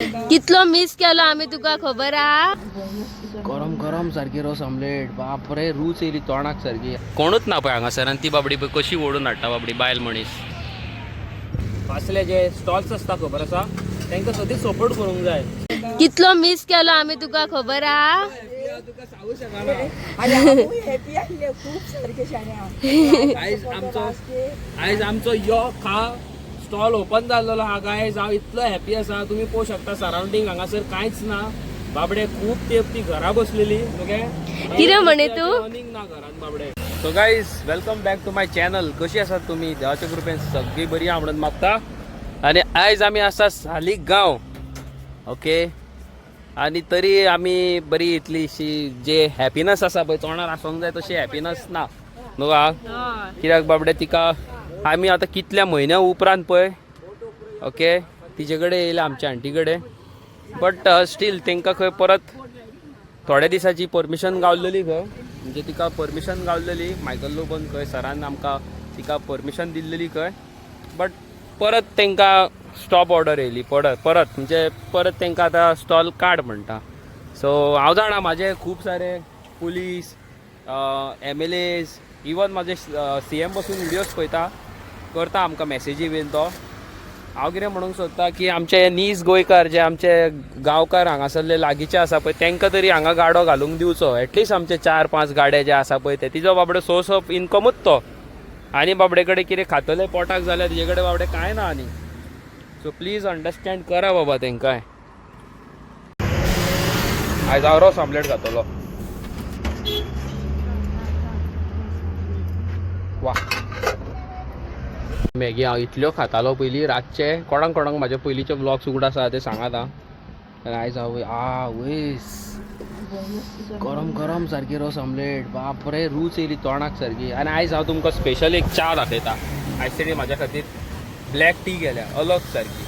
कितलो मिस केलो आमी तुका खबर आ? गरम गरम सारकी रोस ऑमलेट, बापरे रूच येयली तोंडाक सारकी. कोणूच ना पळय हांगासर आनी ती बाबडी पळय कशी ओडून हाडटा बाबडी बायल मनीस. असले जे स्टॉल्स आसता खबर आसा तांकां सदींच सपोर्ट करूंक जाय. कितलो मिस केलो आमी तुका खबर आ? आनी हांवूय हॅपी आसलें खूब सारकें शाण्या. आयज आमचो यो खा स्टॉल ओपन जाल्लो आहा गायज. हांव इतलो हॅपी आसा, तुमी पळोवंक शकता सरावंडींग हांगासर कांयच ना बाबडे. खूब तेंप ती घरा बसलेली ओके. कितें म्हणे तूं? अर्निंग ना घरान बाबडे. So guys, welcome back to my channel. कशी आसात तुमी? देवाच्या कृपेन सगळी बरी आहा म्हणून मागता. आनी आयज आमी आसा सालिक गांव ओके. आनी तरी आमी बरी इतलीशी जे हॅपीनस आसा पळय तोंडार आसूंक जाय तशी हॅपीनस ना न्हू आ. कित्याक बाबडे तिका आमी आतां कितल्या म्हयन्या उपरांत पळय ओके तिजे कडेन येयल्या आमच्या आंटी कडेन. बट स्टील तांकां खंय परत थोड्या दिसाची परमिशन गावलेली खंय, म्हणजे तिका परमिशन गावलेली मायकल लोबन खंय सरान आमकां तिका परमिशन दिल्लेली खंय. बट परत तांकां स्टॉप ऑर्डर येयली परत परत, म्हणजे परत तांकां आतां स्टॉल काड म्हणटा. सो हांव जाणा म्हाजे खूब सारे पुलीस MLAs even म्हाजे CM बसून व्हिडियोज पळयता करता आमकां मॅसेजी बीन. तो हांव कितें म्हणूंक सोदता की आमचे नीज गोंयकार जे आमचे गांवकार हांगासरले लागींचे आसा पळय तांकां तरी हांगा गाडो घालूंक दिवचो. एटलिस्ट आमचे चार पांच गाडे जे आसा पळय ते तिजो बाबडो सोर्स ऑफ इनकमूच तो. आनी बाबडे कडेन कितें खातले पोटाक जाल्यार तिजे कडेन बाबडे कांय ना. आनी सो प्लीज अंडरस्टँड करा बाबा तांकांय. आयज हांव रोस ऑमलेट खातलो. वा, मॅगी हांव इतल्यो खातालो पयलीं रातचे. कोणाक कोणाक म्हाजे पयलींचे व्लॉग्स उगड आसा ते सांगात आं. आयज हांव आ वयस गरम गरम सारकी रोस ऑमलेट, बापरे रूच येयली तोंडाक सारकी. आनी आयज हांव तुमकां स्पेशल एक च्या दाखयता. आयज तेणी म्हाज्या खातीर ब्लॅक टी केल्या अलग सारकी.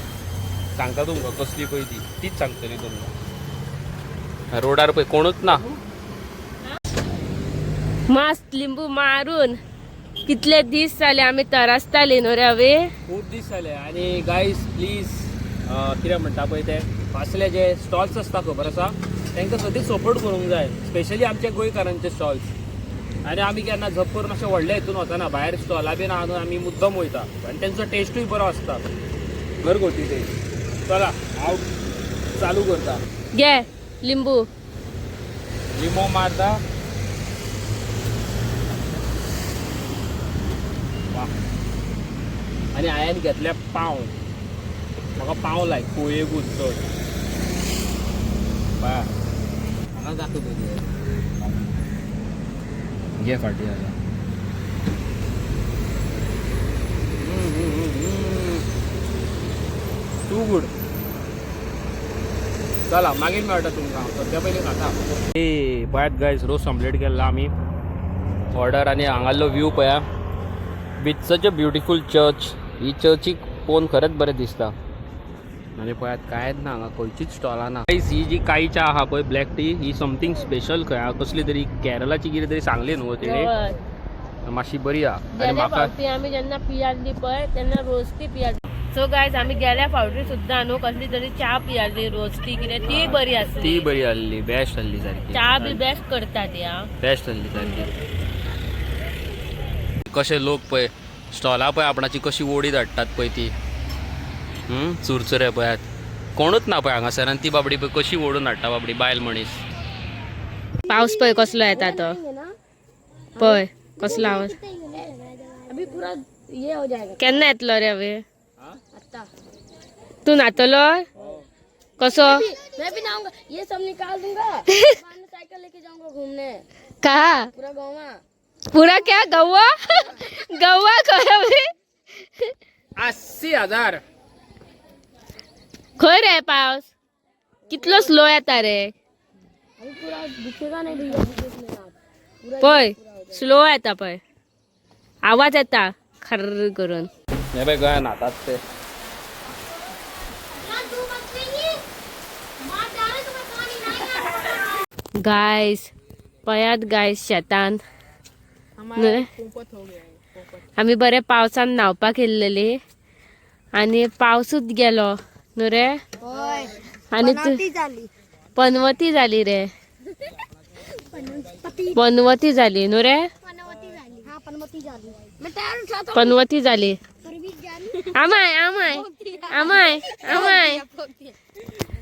सांगता तुमकां कसली पळय ती, तीच सांगतली तुमकां. रोडार पळय कोणूच ना. मस्त लिंबू मारून कितले दीस जाले आमी तरासताली न्हू रे हवे. खूब दीस जाले. आनी गायज प्लीज, कितें म्हणटा पळय ते असले जे स्टॉल्स आसता खबर आसा तांकां सदींच सपोर्ट करूंक जाय, स्पेशली आमच्या गोंयकारांचे स्टॉल्स. आनी आमी केन्ना झप करून अशें व्हडले हितून वचना, भायर स्टॉलां बीन आहा न्हू, आमी मुद्दम वयता आनी तेंचो टेस्टूय बरो आसता घरगुती टेस्ट. चला हांव चालू करता. घे लिंबू. लिंबू मारता. वा, आनी हांवें घेतले पाव. म्हाका पाव लायक पोळयेकूच चड. बा हांगा दाखय पयलीं घे फाटी जाल्यार. Too good. चला मागीर मेळटा तुमकां, सद्या पयलीं खाता. ए पळयात गायज, रोस ऑमलेट केल्ला आमी ऑर्डर. आनी हांगासरलो व्यू पळया with such a beautiful church. ही चर्चीक पळोवन खरेंच बरें दिसता. आनी पळयात कांयच ना हांगा, खंयचीच स्टॉलां ना. गायज, ही जी काही च्या आहा पळय ब्लॅक टी, ही समथींग स्पेशल खंय आहा, कसली तरी केरलाची कितें तरी सांगली न्हू तिणे. मातशी बरी आहा आनी गेल्या म्हाका फावटी आमी जेन्ना पियाल्ली पळय तेन्ना रोज टी पियाल्ली. सो गायज, आमी गेल्या फावटी सुद्दां न्हू कसली तरी च्या पियाल्ली, रोज टी कितें, ती बरी आसली. ती बरी आहली, बेस्ट आहली सारकी. च्या बी बेस्ट करता ती आं. बेस्ट आहली सारकी. कशे लोक पळय स्टॉलां पळय आपणाची कशी ओडीत हाडटात पळय ती. चुरचुरे पळयात, कोणूच ना पळय हांगासर आनी ती बाबडी पळय कशी ओडून हाडटा बाबडी बायल मनीस. पावस पळय कसलो येता तो, पळय कसलो आवाज. अभी पूरा ये हो जाएगा. केन्ना येतलो रे हवे? आता. तूं न्हातलो कसो? मैं भी नहाऊंगा, ये सब निकाल दूंगा, बाद में साइकिल लेके जाऊंगा घूमने. कहा? पूरा गोवा. पुरा क्या गव्वा गव्वा खंय हवे? 80,000. खंय रे पावस कितलो स्लो येता रे. अभी पूरा दिखेगा नहीं भैया इसमें आप पूरा. पळय स्लो येता पळय, आवाज येता खर्र करून. हे पळय गोंयान न्हातात ते. गायस पळयात गायस शेतान न्हय आमी बरे पावसान न्हावपाक येयल्लेली आनी पावसूच गेलो न्हू रे. आणि तू पनवती झाली रे, पनवती झाली न्हू रे. पनवती झाली. हा, पनवती झाली. मी टायर उठला. पनवती झाली. तर आमाय आमाय आमाय आमाय.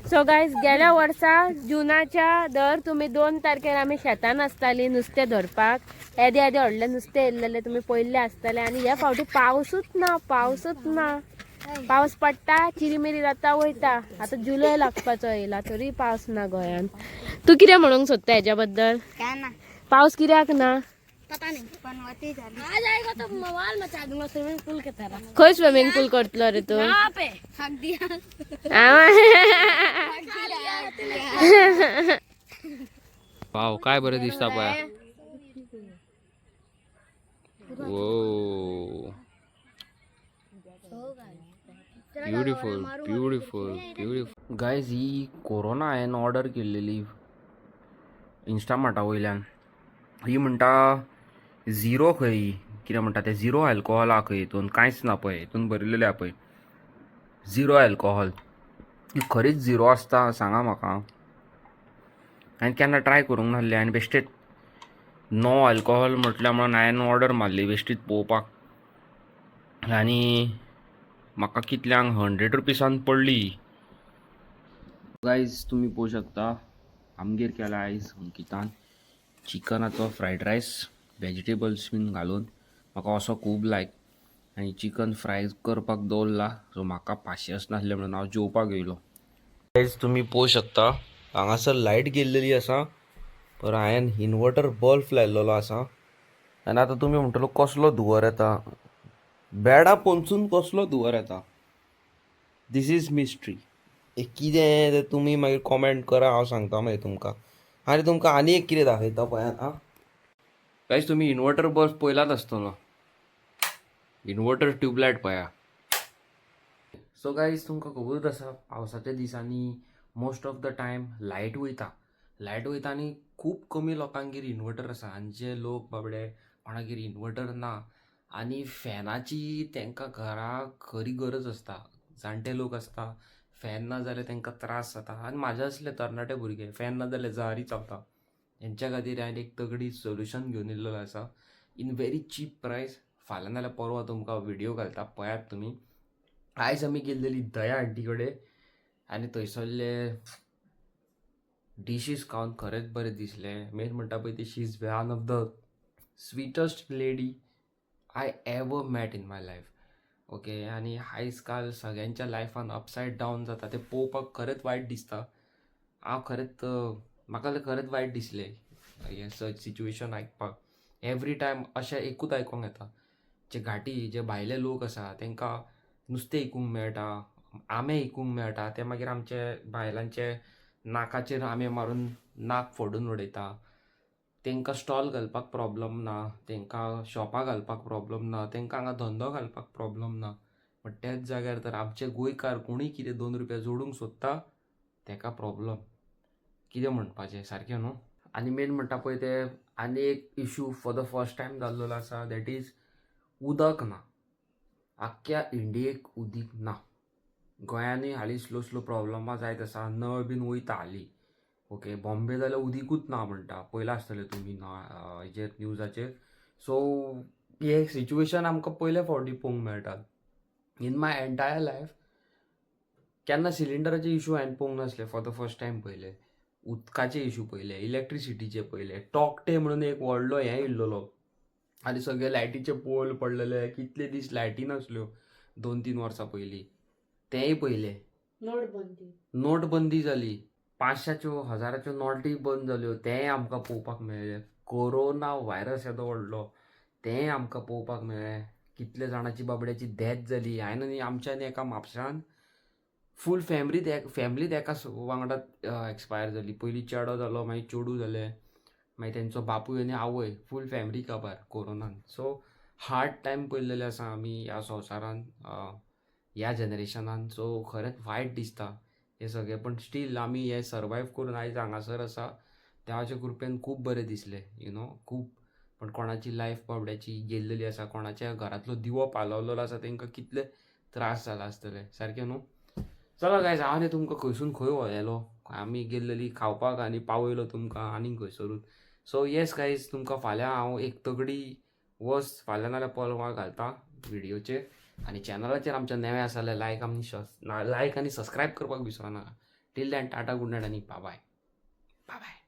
सो गायज, गेल्या वर्सा जुनाच्या दर तुमी 2 तारखेर आमी शेतान आसताली नुस्तें धरपाक. येदे येदे व्हडलें नुस्तें येयल्लेलें तुमी पयल्लें आसतलें. आनी ह्या फावटी पावसूच ना, पावसूच ना. पावस पडटा, चिरीमिरी जाता, वयता. आतां जुलय लागपाचो येयला तरी पावस ना गोंयान. तूं कितें म्हणूंक सोदता हेज्या बद्दल? काय ना. पावस कित्याक ना? पता नहीं. पनवती झाली. आ जाएगा तो मोबाइल मचा दूंगा स्विमिंग पूल के तरह. खंय स्विमींग पूल करतलो रे तूं? यहाँ पे हक दिया. आमाय. वाव, काय बरं दिसता पळया. वो ब्युटिफूल, ब्युटिफूल, ब्युटिफूल. गायज, ही कोरोना हांवें ऑर्डर केल्लेली इन्स्टामार्टा वयल्यान. ही म्हणटा झिरो खंय, कितें म्हणटा तें, झिरो अल्कोहोल आहा खंय. हितून कांयच ना पळय, हितून बरयलेलें आहा पळय झिरो अल्कोहोल. ही खरीच झिरो आसता, सांगा म्हाका. हांवें केन्ना ट्राय करूंक नासलें आनी बेश्टेच नो अल्कोहोल म्हटल्यार म्हणून हांवें ऑर्डर मारली बेश्टीच पळोवपाक. आनी म्हाका कितल्यांक 100 रुपिसान पडली. गायज, तुमी पळोवंक शकता आमगेर केला आयज अंकितान चिकनाचो फ्रायड रायस, वेजिटेबल्स बीन घालून. म्हाका असो खूब लायक. आनी चिकन फ्राय करपाक दवरला, सो म्हाका पाशियेंस नासलें म्हणून हांव जेवपाक येयलो. गायज, तुमी पळोवंक शकता हांगासर लायट गेल्लेली आसा, पर हांवें इन्वर्टर बल्ब लायलेलो आसा. आनी आतां तुमी म्हणटलो कसलो धुंवर येता बेडा पोंदसून, कसलो धुंवर येता. This is mystery. कितें तें तुमी मागीर कॉमेंट करा, हांव सांगता मागीर तुमकां. आनी तुमकां आनी एक कितें दाखयता, पळयात. आं गायज, तुमी इन्वर्टर बल्ब पळयलाच आसतलो, इन्वर्टर ट्यूबलायट पळया. सो गायज, तुमकां खबरूच आसा पावसाच्या दिसांनी most of the time light वयता, लायट वयता आनी खूब कमी लोकांगेर इन्वर्टर आसा. आनी जे लोक बाबडे कोणागेर इन्वर्टर ना आनी फॅनाची तांकां घरा खरी गरज आसता, जाणटे लोक आसता, फॅन ना जाल्यार तांकां त्रास जाता. आनी म्हाजे असले तरणाटे भुरगे फॅन ना जाल्यार जळारी चावता. हेंच्या खातीर हांवें एक तगडी सोल्युशन घेवन येयल्लो आसा इन व्हेरी चीप प्रायस. फाल्यां नाल्यार परवां तुमकां व्हिडियो घालता, पळयात तुमी. आयज आमी गेल्लेली दया आंटी कडेन आनी थंयसरले डिशीज खावन खरेंच बरें दिसलें. मेन म्हणटा पळय ती, she is one of the sweetest lady I ever met in my life, okay. आनी आयज काल सगळ्यांच्या लायफान अपसायड डावन जाता तें पळोवपाक खरेंच वायट दिसता. हांव खरेंच, म्हाका खरेंच वायट दिसलें हें सिच्युएशन आयकपाक. एवरी टायम अशें एकूच आयकोंक येता, जे घाटी जे भायले लोक आसा तांकां नुस्तें विकूंक मेळटा, आंबे विकूंक मेळटा, ते मागीर आमचे बायलांचे नाकाचेर आंबे मारून नाक फोडून उडयता. तांकां स्टॉल घालपाक प्रॉब्लम ना, तांकां शॉपां घालपाक प्रॉब्लम ना, तांकां हांगा धंदो घालपाक प्रॉब्लम ना. बट त्याच जाग्यार तर आमचे गोंयकार कोणूय कितें 2 रुपया जोडूंक सोदता ताका प्रॉब्लम. कितें म्हणपाचें, सारकें न्हू? आनी मेन म्हणटा पळय ते आनी एक issue for the first time जाल्लेलो आसा, that is उदक ना. आख्ख्या इंडियेक उदीक ना. गोंयांनूय हालीं स्लो स्लो प्रॉब्लमां जायत आसा, नळ बीन वयता हालीं. ओके, बॉम्बे जाल्यार उदीकूच ना म्हणटा, पयलां आसतलें तुमी ना हेजेर न्युजाचेर. सो हें सिच्युएशन आमकां पयले फावटी पळोवंक मेळटा. इन my entire life केन्ना सिलिंडराचे इशू हांवें पळोवंक नासले, फॉर the first time पयले. उदकाचे इशू पयले, इलेक्ट्रिसिटीचे पयले. टॉकटे म्हणून एक व्हडलो हें येयल्लोलो आनी सगळे लायटीचे पोल पडलेले, कितले दीस लायटी नासल्यो 2-3 वर्सां पयलीं, तेंय पयलें. नोटबंदी. नोटबंदी जाली, 500च्यो 1000च्यो नोटी बंद जाल्यो, तेंय आमकां पळोवपाक मेळ्ळें. कोरोना व्हायरस येदो व्हडलो, तेंय आमकां पळोवपाक मेळ्ळें. कितले जाणांची बाबड्याची डॅथ जाली. हांवें न्ही आमच्या न्ही एका म्हापशान फूल फॅमिलीत एक फॅमिलीत एका वांगडा एक्सपायर जाली. पयलीं चेडो जालो, मागीर चेडूं जालें, मागीर तेंचो बापूय आनी आवय, फूल फॅमिली काबार कोरोनान. सो हार्ड टायम पळयलेले आसा आमी ह्या संवसारान, ह्या जनरेशनान. सो खरेंच वायट दिसता हें सगळें, पण स्टील आमी हें सर्वायव करून आयज हांगासर आसा, देवाच्या कृपेन खूब बरें दिसलें you know खूब. पण कोणाची लायफ बाबड्याची गेल्लेली आसा, कोणाच्या घरांतलो दिवो पालवलेलो आसा, तांकां कितले त्रास जाला आसतले, सारकें न्हू? चला गायज, हांव न्ही तुमकां खंयसून खंय व्हयलो, आमी गेल्लेली खावपाक आनी पावयलो तुमकां आनीक खंयसरूच. सो येस गायज, तुमकां फाल्यां हांव एक तगडी वस्त फाल्यां नाल्यार परवां घालता व्हिडियोचेर. आनी चॅनलाचेर आमच्या नवें आसा जाल्यार लायक आनी सबस्क्रायब करपाक विसरो नाका. Till then, tata, good night आनी बाय बाय.